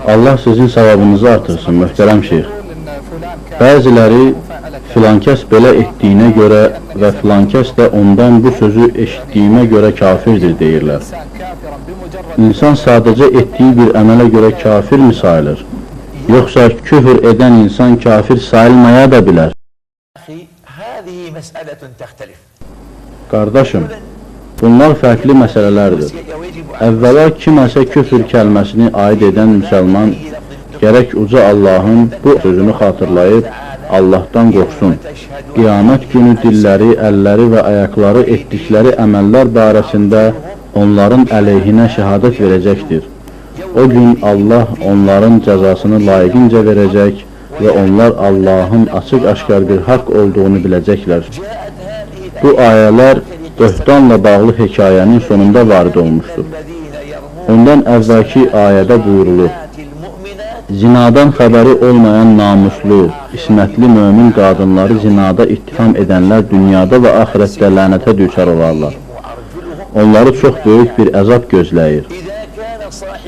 Allah sizin savabınızı artırsın, möhtərəm şeyx. Bəziləri filankəs belə etdiyinə görə və filankəs də ondan bu sözü eşitdiyimə görə kafirdir deyirlər. İnsan sadəcə etdiyi bir əmələ görə kafirmi sayılır? Yoxsa küfr edən insan kafir sayılmaya da bilər? Qardaşım, bunlar fərqli məsələlərdir. Əvvəla kiməsə küfr kəlməsini aid edən müsəlman gərək uca Allahın bu sözünü xatırlayıb Allahdan qorxsun. Qiyamət günü dilləri, əlləri və ayaqları etdikləri əməllər barəsində onların əleyhinə şəhadət verəcəkdir. O gün Allah onların cəzasını layiqincə verəcək və onlar Allahın açıq-aşkar bir haqq olduğunu biləcəklər. Bu ayələr böhtanla bağlı hekayənin sonunda varid olmuşdur. Ondan əvvəlki ayədə buyurulur: Zinadan xəbəri olmayan namuslu, ismətli mömin qadınları zinada ittiham edənlər dünyada və axirətdə lənətə düçar olarlar. Onları çox böyük bir əzab gözləyir.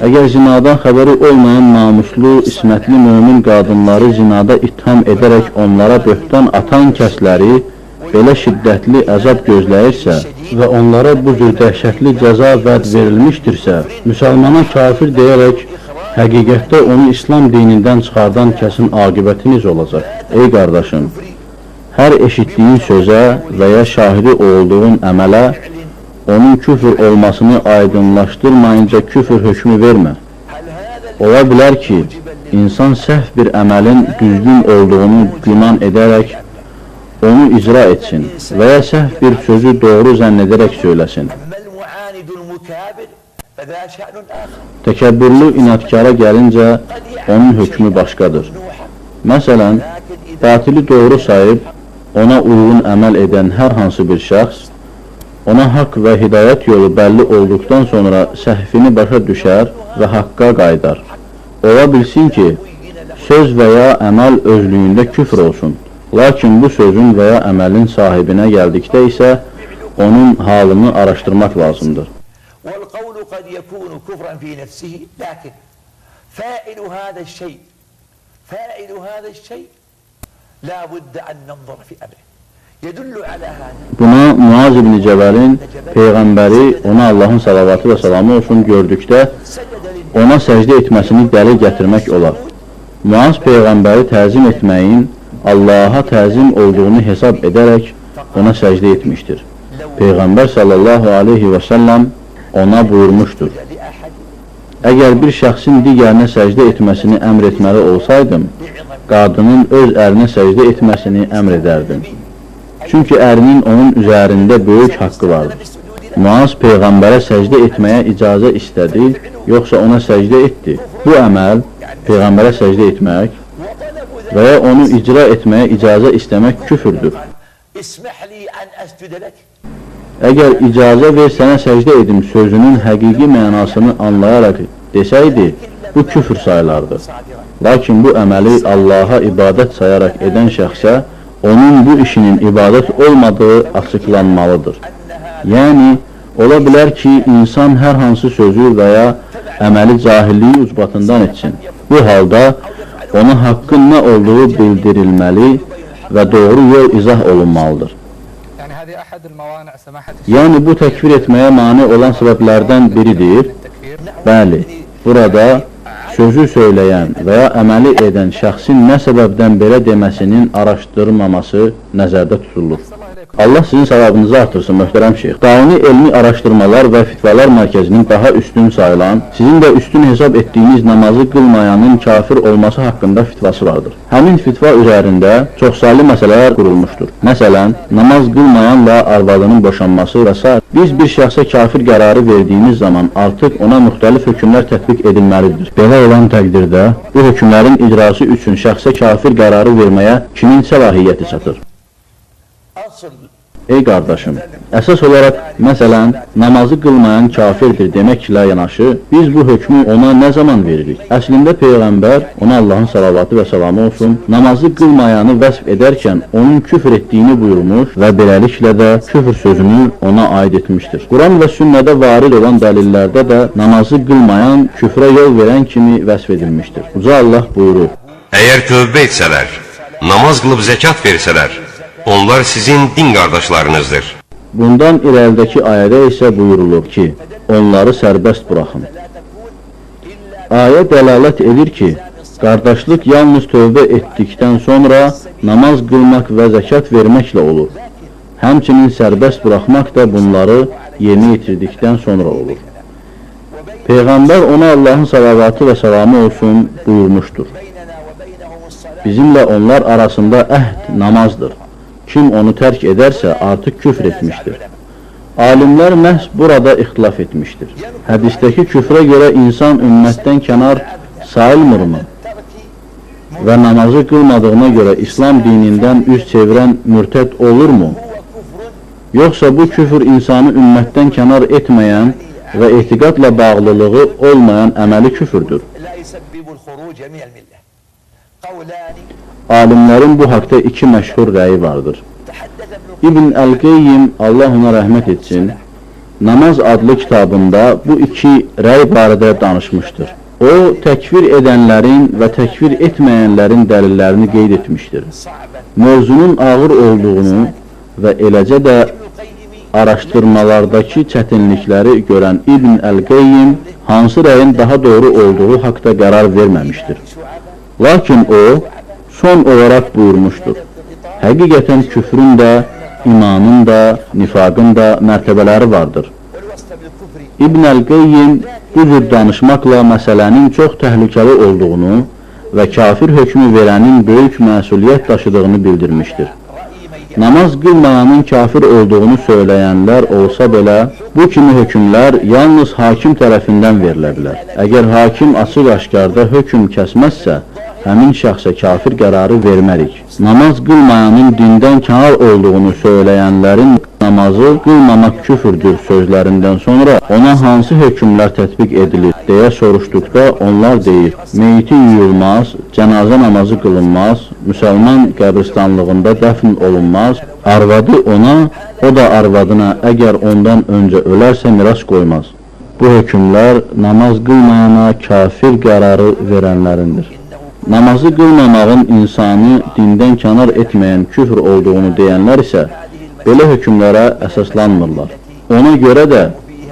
Əgər zinadan xəbəri olmayan namuslu, ismətli mömin qadınları zinada ittiham edərək onlara böhtan atan kəsləri belə şiddətli əzab gözləyirsə və onlara bu cür dəhşətli cəza vəd verilmişdirsə, müsəlmana kafir deyərək həqiqətdə onu İslam dinindən çıxardan kəsin aqibəti necə olacaq? Ey qardaşım, hər eşitdiyin sözə və ya şahidi olduğun əmələ onun küfür olmasını aydınlaşdırmayınca küfür hökmü vermə. Ola bilər ki, insan səhv bir əməlin düzgün olduğunu güman edərək onu icra etsin və ya səhv bir sözü doğru zənn edərək söyləsin. Təkəbbürlü inadkara gəlincə onun hökmü başqadır. Məsələn, batili doğru sayıb ona uyğun əməl edən hər hansı bir şəxs ona haqq və hidayət yolu bəlli olduqdan sonra səhvini başa düşər və haqqa qayıdar. Ola bilsin ki, söz və ya əməl özlüyündə küfr olsun. Lakin bu sözün və ya əməlin sahibinə gəldikdə isə onun halını araşdırmaq lazımdır. والقول قد يكون كفرا في نفسه لكن فاعل هذا الشيء فاعل هذا الشيء لا بد أن ننظر في أمره يدل على هذا. Buna Muaz ibn Cəbəlin Peyğəmbəri ona Allahın salavatı və salamı olsun gördükdə ona səcdə etməsini dəlil gətirmək olar. Muaz Peyğəmbəri təzim etməyin Allaha təzim olduğunu hesab edərək ona səcdə etmişdir. Peyğəmbər sallallahu aleyhi və səlləm ona buyurmuşdur: Əgər bir şəxsin digərinə səcdə etməsini əmr etməli olsaydım, qadının öz ərinə səcdə etməsini əmr edərdim. Çünki ərinin onun üzərində böyük haqqı vardır. Muaz Peyğəmbərə səcdə etməyə icazə istədi, yoxsa ona səcdə etdi. Bu əməl, Peyğəmbərə səcdə etmək və ya onu icra etməyə icazə istəmək küfürdür. Əgər icazə ver sənə səcdə edim sözünün həqiqi mənasını anlayaraq desəydi, bu küfr sayılardı. Lakin bu əməli Allaha ibadət sayaraq edən şəxsə onun bu işinin ibadət olmadığı açıqlanmalıdır. Yəni, ola bilər ki, insan hər hansı sözü və ya əməli cahilliyi ucbatından etsin. Bu halda ona haqqın nə olduğu bildirilməli və doğru yol izah olunmalıdır. Yəni, bu təkfir etməyə mane olan səbəblərdən biridir. Bəli, burada sözü söyləyən və ya əməli edən şəxsin nə səbəbdən belə deməsinin araşdırmaması nəzərdə tutulur. Allah sizin savabınızı artırsın, möhtərəm şeyx. Daimi elmi araşdırmalar və fitvalar mərkəzinin daha üstün sayılan, sizin də üstün hesab etdiyiniz namazı qılmayanın kafir olması haqqında fitvası vardır. Həmin fitva üzərində çoxsaylı məsələlər qurulmuşdur. Məsələn, namaz qılmayanla arvadının boşanması və s. Biz bir şəxsə kafir qərarı verdiyimiz zaman artıq ona müxtəlif hökmlər tətbiq edilməlidir. Belə olan təqdirdə bu hökmlərin icrası üçün şəxsə kafir qərarı verməyə kimin səlahiyyəti çatır? Ey qardaşım, əsas olaraq, məsələn, namazı qılmayan kafirdir deməklə yanaşı, biz bu hökmü ona nə zaman veririk? Əslində Peyğəmbər, ona Allahın salavatı və salamı olsun, namazı qılmayanı vəsf edərkən onun küfr etdiyini buyurmuş və beləliklə də küfr sözünü ona aid etmişdir. Quran və sünnədə varid olan dəlillərdə də namazı qılmayan küfrə yol verən kimi vəsf edilmişdir. Uca Allah buyurur: Əgər tövbə etsələr, namaz qılıb zəkat versələr, onlar sizin din qardaşlarınızdır. Bundan irəlidəki ayədə isə buyurulur ki, onları sərbəst buraxın. Ayə dəlalət edir ki, qardaşlıq yalnız tövbə etdikdən sonra namaz qılmaq və zəkat verməklə olur. Həmçinin sərbəst buraxmaq da bunları yerinə yetirdikdən sonra olur. Peyğəmbər ona Allahın salavatı və salamı olsun buyurmuşdur. Bizimlə onlar arasında əhd namazdır. Kim onu tərk edərsə, artıq küfr etmişdir. Alimlər məhz burada ixtilaf etmişdir. Hədisdəki küfrə görə insan ümmətdən kənar sayılmırmı? Və namazı qılmadığına görə İslam dinindən üz çevirən mürtəd olurmu? Yoxsa bu küfr insanı ümmətdən kənar etməyən və etiqadla bağlılığı olmayan əməli küfürdür? Alimlərin bu haqda iki məşhur rəyi vardır. İbn Əl-Qeyyim, Allah ona rəhmət etsin, Namaz adlı kitabında bu iki rəy barədə danışmışdır. O, təkfir edənlərin və təkfir etməyənlərin dəlillərini qeyd etmişdir. Mövzunun ağır olduğunu və eləcə də araşdırmalardakı çətinlikləri görən İbn Əl-Qeyyim hansı rəyin daha doğru olduğu haqda qərar verməmişdir. Lakin o, son olaraq buyurmuşdur: həqiqətən küfrün də, imanın da, nifaqın da mərtəbələri vardır. İbn Əl-Qeyyim bu cür danışmaqla məsələnin çox təhlükəli olduğunu və kafir hökmü verənin böyük məsuliyyət daşıdığını bildirmişdir. Namaz qılmayanın kafir olduğunu söyləyənlər olsa belə, bu kimi hökmlər yalnız hakim tərəfindən verilə bilər. Əgər hakim açıq-aşkarda hökm kəsməzsə, həmin şəxsə kafir qərarı vermərik. Namaz qılmayanın dindən kənar olduğunu söyləyənlərin namazı qılmamaq küfürdür sözlərindən sonra ona hansı hökmlər tətbiq edilir deyə soruşduqda onlar deyir: meyiti yuyulmaz, cənazə namazı qılınmaz, müsəlman qəbristanlığında dəfn olunmaz, arvadı ona, o da arvadına əgər ondan öncə ölərsə miras qoymaz. Bu hökmlər namaz qılmayana kafir qərarı verənlərindir. Namazı qılmamağın insanı dindən kənar etməyən küfr olduğunu deyənlər isə belə hökmlərə əsaslanmırlar. Ona görə də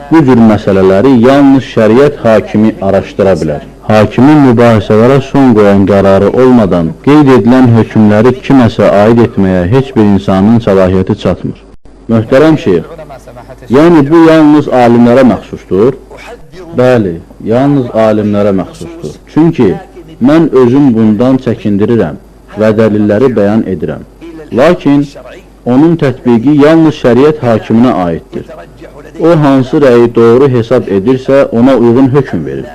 bu cür məsələləri yalnız şəriət hakimi araşdıra bilər. Hakimin mübahisələrə son qoyan qərarı olmadan qeyd edilən hökmləri kiməsə aid etməyə heç bir insanın səlahiyyəti çatmır. Möhtərəm şeyx, yəni bu yalnız alimlərə məxsusdur? Bəli, yalnız alimlərə məxsusdur. Çünki mən özüm bundan çəkindirirəm və dəlilləri bəyan edirəm. Lakin onun tətbiqi yalnız şəriət hakiminə aiddir. O, hansı rəyi doğru hesab edirsə, ona uyğun hökm verir.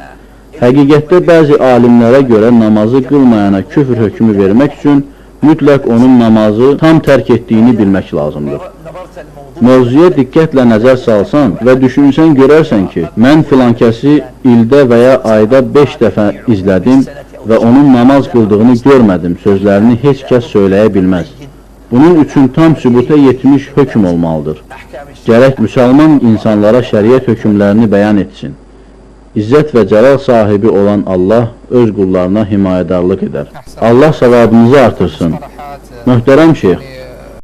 Həqiqətdə bəzi alimlərə görə namazı qılmayana küfr hökmü vermək üçün mütləq onun namazı tam tərk etdiyini bilmək lazımdır. Mövzuya diqqətlə nəzər salsan və düşünsən görərsən ki, mən filankəsi ildə və ya ayda 5 dəfə izlədim və onun namaz qıldığını görmədim sözlərini heç kəs söyləyə bilməz. Bunun üçün tam sübuta yetmiş hökm olmalıdır. Gərək müsəlman insanlara şəriət hökmlərini bəyan etsin. İzzət və cəlal sahibi olan Allah öz qullarına himayədarlıq edər. Allah savabınızı artırsın. Möhtərəm şeyx,